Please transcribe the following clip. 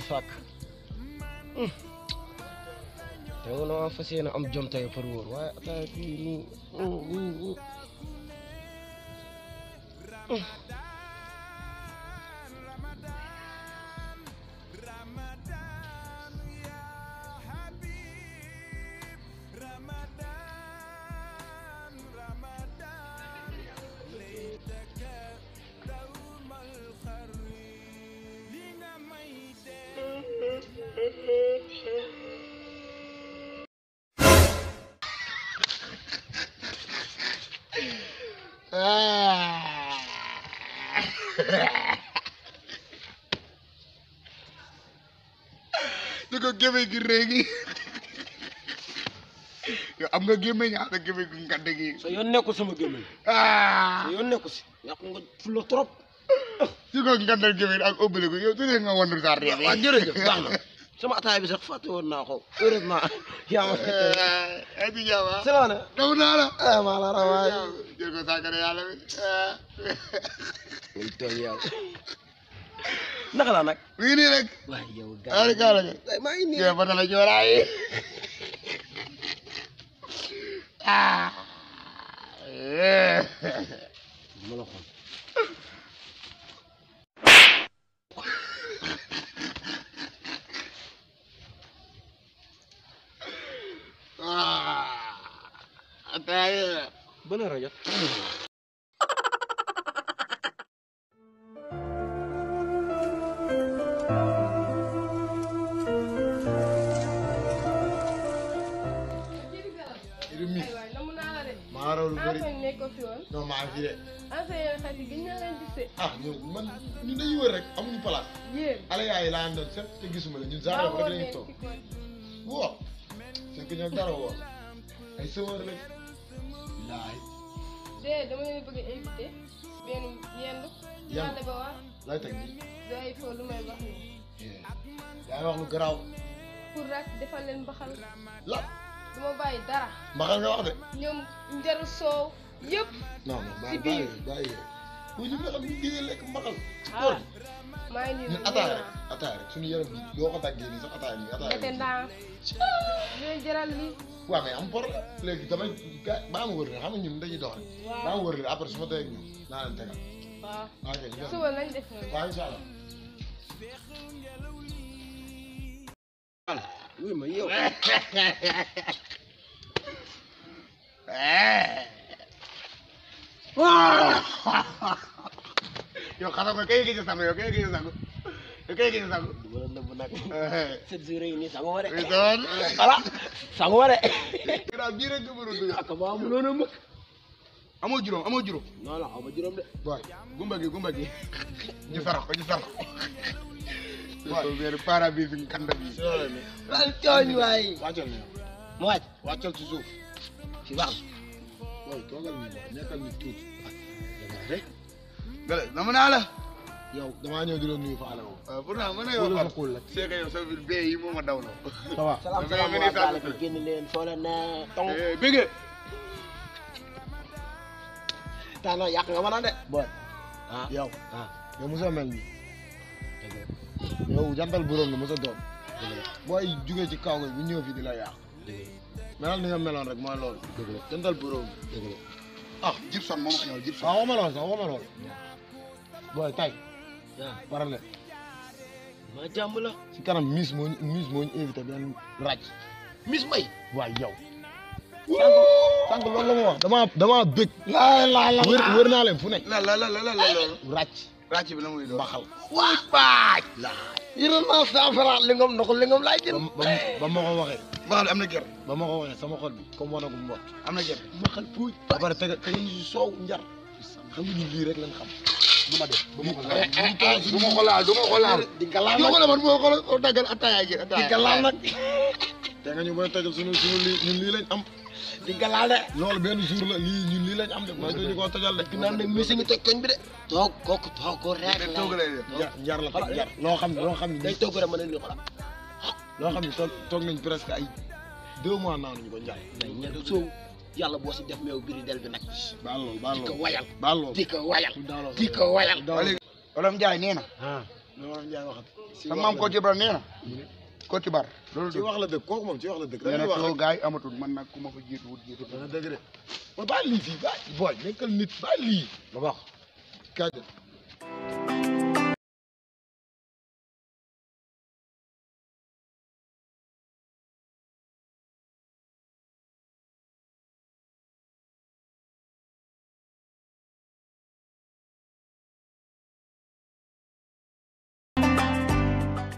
sàkk te woon fas yéene am jom tey par wóor waaye ataaya fii nii di ko gémé gi réegi yow am nga gémé ñaata gémé gi ngand gi sa yoon nekkul sama gémmiñ sa yoon nekku si yàq nga fulla trop di ko ngandal gémé ak ëbbale ko yow tuddee nga wandu sar réew waaw jërëjëf baax na sama ataaya bi sax fàtte woon naa ko heureusement yaa ma ay di jawa salaana daw naa la maa la rawaay jël ko sàggane yàlla bi muy tooñ yow naka la nag mi ngi nii rek waaye yow ari kaala nga maa ngi nii jee ba tala jooraay ma la xool ataaya ban heure a jot maa raw lu bëri non maa ngi fi de ah ñun man ñun dañuy wër rek amuñu place ale yaay laa doon set te gisuma la ñun genre rek lañuy toog waaw c'est que ñoom dara woo ay sëwër rek laay dama leen bëgg a invité benn yendu Yendu. ba waa lay teg nii doy foo lu may wax ni yaa wax lu garaaw pour rek defal leen mbaxal la du ma bàyyi dara mbaxal nga wax de ñoom njaru soow yëpp non non Si bàyyi biir. bàyyi bu ñu nga xam ñu génne lekk mbaxal ah maa ngi ñun nii ataaya rek suñu yaram bi doo ko daggee nii sax ataaya nii ataaya dete ndaan leen jaral li waaw mais am problème léegi damay baa ma wër ne xam nga ñun dañuy doxal waaw baa ma wër ne après su ma tey ak ñoom naa leen tegal waaw ok ñu dem suba lañ def noonu waaw incha allah oui ma yow yow xanaa ko kay gis sangu yow kay gis sangu yow kay gis sangu du ma la nëbb nag 7 jours yi nii sangu ma de wisoon voilà sangu ma de gra bii rek nga mën a dugg ak maa mënoon a mëkk amoo juróom amoo juróom non non xaw ma juróom de waay gumba gi ñu sarax ko ñu sarax ko waay benn para bi fi kanda bi wal tooñ waay wàccal na yow mu wàcc wàccal ci suuf fi baax waay toogal ni nekkal ni tuuti rek gale dama naa la yow damaa ñëw di la nuyu faale woo pourtant mën na yow na cool la c'est que yow sa ville bee yi moo ma daw loo ça va salaam salaam waa gaale bi génn leen foo leen ne tong bëgge tano yàq nga mën a de boy ah yow ah yow mosoo mel nii yow jantal buróom nga mosoo doon booy jugee ci kaw nga bu ñëw fii di la yàq melal ni nga meloon rek mooy loolu jantal buróom ah Gibson moom a ñëw Gibson waaw waxuma lool sax waxuma lool booy tay parale ma jàmm la si kanam Miss moo ñu invité benn raj Miss May waay yow sànq loolu la ma wax dama bëgg wër naa leen fu nekk la loolu ràcc ràcc bi la muy doon baxal waa baaj yërëm naa 100 francs lingom ndoxul lingom laay jël ba ma ko waxee baxal am na gerte ba ma ko waxee sama xol bi comme wanagu mbot am na gerte baxal puuj ba pare tege ñu si soow njar xam nga ñu lii rek lañ xam du ma def ba ma ko du ma ko laal du ma ko laal di nga laal du ma ko nag laal man boo ko daggal attaaya gi di nga laal nag te nga ñu boy tojal suñu lii ñun lii lañ am di nga laal de loolu benn jour la lii ñun lii lañ am de mooy ñu ko tojal de naan de misi ngi toj koñ bi de toog kooku toog ko rek la toog lay def njar la teg njar loo xam ne day toog rek mën a ni xolam loo xam ne toog nañ presque ay 2 mois naanuñu ko njar day ñebe soow yàlla boo si def meew biri del bi nag baal loolu di ko wayal baal loolu di ko wayal di ko wayal Olam Njaay nee na ah loolu Njaay waxat sa maam Kocc Bar nee na Kocc Bar loolu ci wax la dëgg kooku moom ci wax la dëgg nee na wax too gars yi amatul man nag ku ma fa jiitu wut jiitu dana dëgg de man bàyyi lii fii bàyyi booy nekkal nit bàyyi lii ma baax kaay